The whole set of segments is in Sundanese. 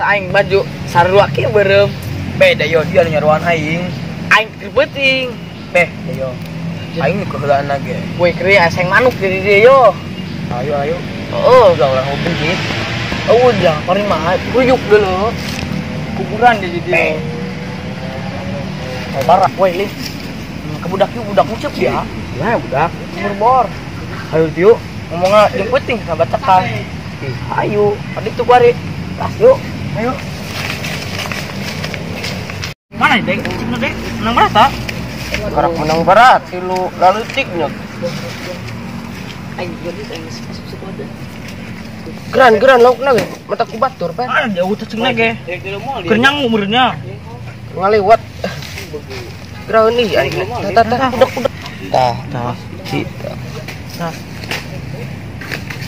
Asa aing baju sarua kieu beureum. Beda yo dia nyaruan aing. Aing keur peuting. Beh, yo. Aing nu keheulaan ge. Woi keri aseng manuk di dieu yo. Ayo ayo. Oh, udah orang ngobeng. Oh, udah, paling mah kuyuk dulu. Kuburan di dieu. Parah, woi lih. Ke budak yuk, budak ngucap dia. Nah, budak bor. Ayo yuk, ngomongnya jeung penting sama bacakan. Ayo, tadi tuh kuari. Tas yuk. Ayo. Mana dek? Cina dek, menang berat tak? Karak menang berat, silu lalu tiknya. Aing jadi aing masuk ada. Geran geran lauk nage, mata ku batur pe. Mana dia udah cina ge. Kenyang umurnya. Ngalewat. Geran nih aing. Tah tah budak budak. Tah tah cita. Tah.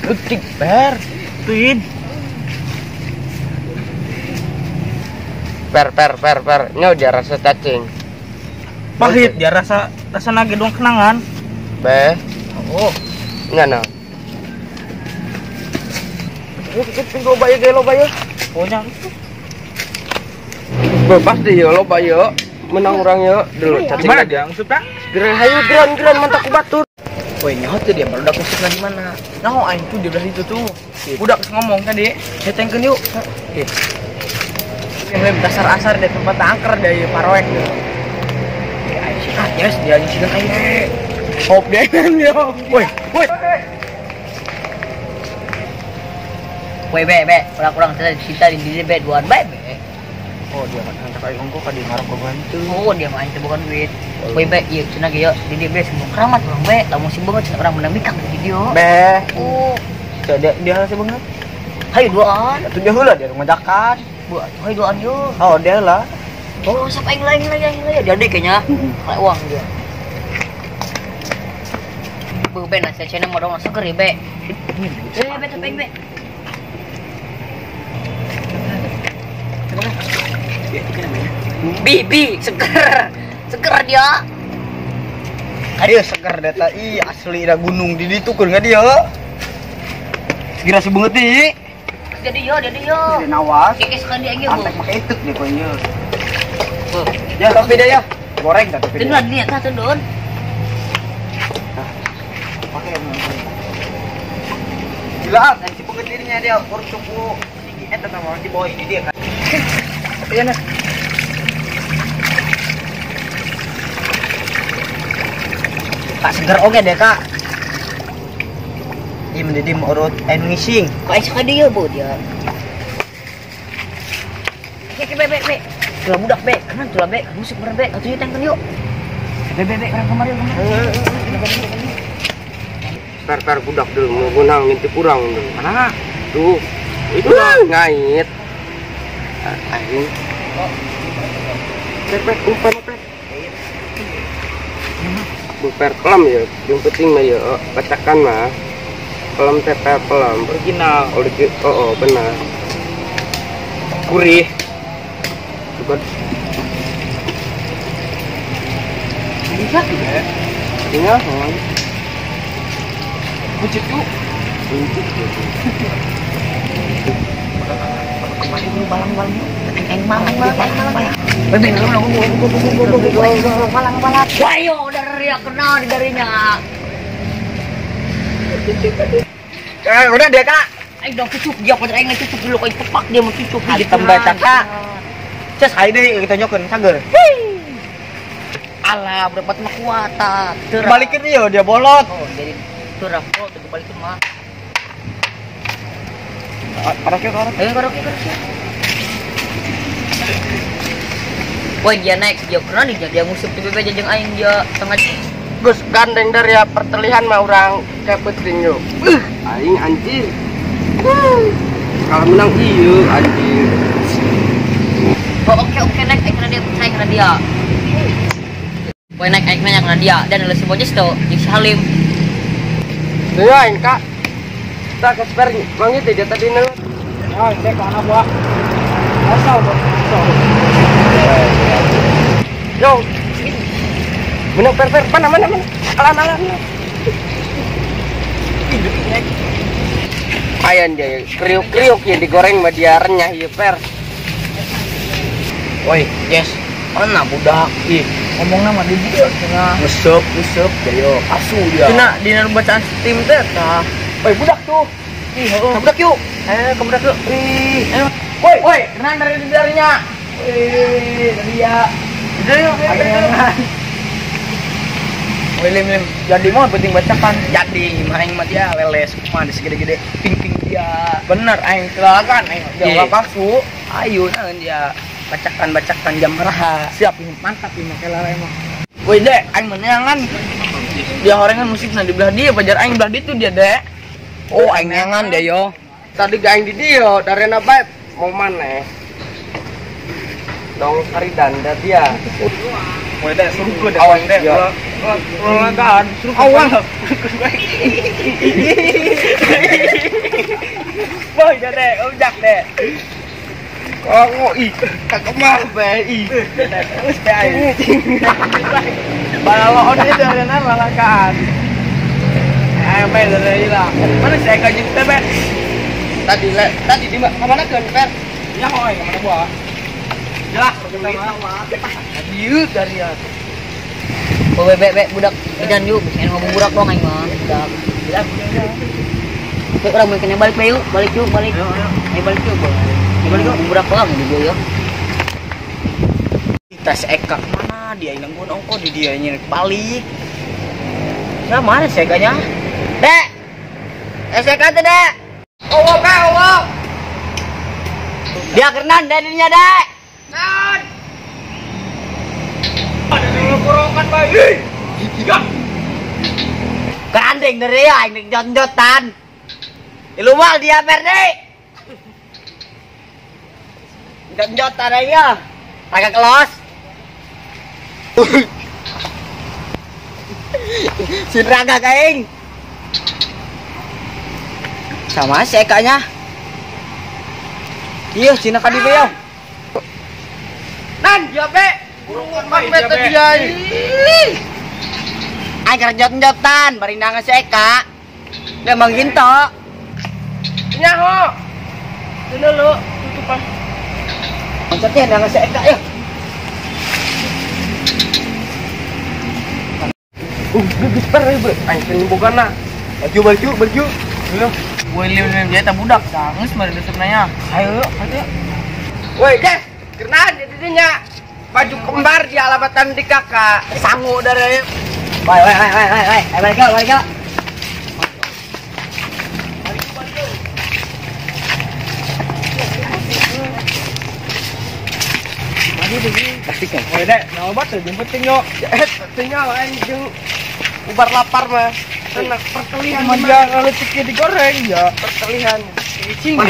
Letik per. Tuin. Per per per per. Nyo dia rasa cacing. Pahit dia rasa rasa nage dong kenangan. Beh. Oh. Enggak nah. Itu loba ya ge loba ya. Pokoknya bebas deh ya loba ya. Menang orang ya dulu cacing. Gimana dia maksudnya? Geran hayu geran geran mantap ku batur. Woi nyaho tuh dia baru udah kusuk di mana? Nah, aing tuh dia belah itu tuh. Budak ngomong tadi, hetengkeun yuk. Yang dasar asar deh tempat angker dari paroek tuh. Ya aing sih yes dia anjing sigan aing. Hop dia yo. Woi, woi. Woi be be, kurang-kurang cerita di sini be duaan be be. Oh dia mah hantar aing ongko ka di ngarok bantu. Oh dia mah aing bukan duit. Woi be, ieu cenah ge yo di dieu be semua keramat urang be, lamun si beungeut cenah urang menang bikang di dieu. Be. Oh. Dia dia si beungeut. Hayu duaan. Atuh dia heula dia ngajakan. Bu, atuh hayu duaan yo. Oh dia lah. Oh, siapa aing lain lain lain dia deh kayaknya. Kayak uang dia. Bu be nasi cenah mah dong seger ya be. Eh be tapi be. Bibi seger. Seger dia. Ayo seger data ih asli da gunung di ditu keur dia. Segera si beungeut ih. Jadi yo, jadi yo. Jadi nawas. Keke sekali dia ge. Antek make itek dia koe ieu. Ya tapi dia ya. Goreng dah tapi. Tendon nih, tah tendon. Pakai. Gila, si beungeut dirinya dia urut suku tinggi eta sama si boy ini dia kan. Iya nah. Kak seger oke deh kak. Ini menjadi urut ngising. Kok esok dia bu dia. Oke be be be. Tulah budak be, kanan tulah be, musik bener be, atuh tengkeun yuk. Be be be, orang kemarin kemarin. Per per budak dulu, mau gunang ngintip urang dulu. Mana? Tuh, itu ngait. Aing. Per per umpan per. Bu per pelem ya, yang penting mah ya bacakan mah. Pelem teh per pelem original. Oh, oh benar. Gurih. Bukan. Bisa ya? Tinggal hon. Bucit tuh. Bucit. Kemarin balang-balang aing malang malang. Bebe malang malang. Wayo dari ya kena di darinya. Udah dia kak. Aing dong cucuk dia pada aing cucuk dulu aing tepak dia mau cucuk. Hitam baca kak. Ces aing deui kita nyokeun sager. Alah berapa mah kuat ta. Balikin dia dia bolot. Oh jadi terah bolot balikin mah. Karaoke karaoke. Ayo karaoke karaoke. Woi dia naik dia kena nih dia ngusip tuh bebe jajang aing dia tengah. Gus gandeng dari ya pertelihan mah urang kepeting yo. Aing anjir. Kalau menang iya anjir. Oh oke oke naik aing kena dia percaya kena dia. Woi naik aing kena dia dan lu si bocah tuh jeung si Halim. Tuh aing kak. Tak kasper manggil dia tadi nang. Ya, cek anak buah. Asal bos. Yo. Menang per per mana mana mana. Alah alah. Ayan dia kriuk-kriuk ya digoreng mah dia renyah ieu per. Woi, yes. Mana budak? Ih, ngomongna mah di dia cenah. Ngesep, ngesep dia asu dia. Cenah dina bacaan Steam teh tah. Woi, budak tuh. Ih, heeh. Ka budak yuk. Ayo ka budak yuk. Ih, ayo. Woi, woi, kenang dari darinya. Wih, dari ya. Dari yuk. Woi, lim lim. Jadi mah penting bacakan. Jadi mah aing mah dia leles kumaha segede-gede ping-ping dia. Bener aing kelakan aing jawab palsu. Ayo naon dia. Bacakan-bacakan jam beraha. Siap ini mantap ini kela emang. Woi dek, aing meneangan. Dia horengan musikna di belah dia, pajar aing belah ditu dia dek. Oh aing neangan dia yo. Tadi ga aing di dia, darena bae mau maneh. Dong saridan da dia. Woi dek, suruh dek aing dek. Olahragaan, suruh awal. Woi dek, ujak dek. Oh, ih, kakak mah be, ih. Terus be aing. Balaloon itu darena lalakaan. Ayo be dari lah. Mana si Eka jeung teh be? Tadi le, tadi di mana keun per? Ya hoi, mana buah? Jelas, mah. Dieu dari ya. Be be be budak edan yuk, bisa ngomong budak dong aing mah. Budak. Budak. Oke, urang mun balik be yuk, balik yuk, balik. Ayo balik yuk, balik yuk, budak doang di dia. Kita si Eka mana dia nanggun ongko di dia nyerik balik. Nah, mana si Ekanya? Dek. SK teh, Dek. Oh, be, oh. Dia kerenan dadinya, Dek. Nan. Ada yang kurongan bae. Tiga. Kanding dari ya, aing jot-jotan. Ilumal dia perde. Jot-jotan aja. Agak kelos. Si raga kaing. Sama si Ekanya. Iya, cina ka dieu. Nan, dia be. Burungan be teh dia. Aing keur jot-jotan bari nang si Eka. Dia Mang Ginto. Nyaho. Dulu lu tutupan. Maksudnya nang si Eka ya. Geus per ieu, aing teh bogana. Baju baju baju. Lho, woi lim lim dia teh budak geus mah resepna. Ayo, ayo. Woi, Des, kenalan di dinya. Baju kembar di alabatan di kakak. Sangu dari. Woi woi woi woi woi, ayo balik yuk, balik yuk. Pasti kan. Woi dek, nah obat tuh penting yuk. Tinggal aing jeung ubar lapar mah. Enak pertelihan mah dia kalau ciki digoreng ya. Pertelihan. Cicing.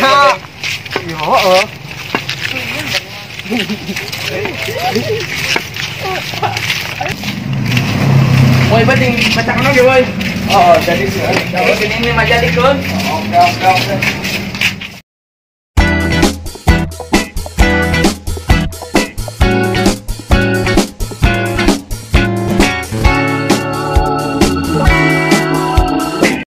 Yo, heeh. Woi, penting bacakan oge, woi. Oh, jadi sih. Ini mah jadi keun. Oke, oke, oke.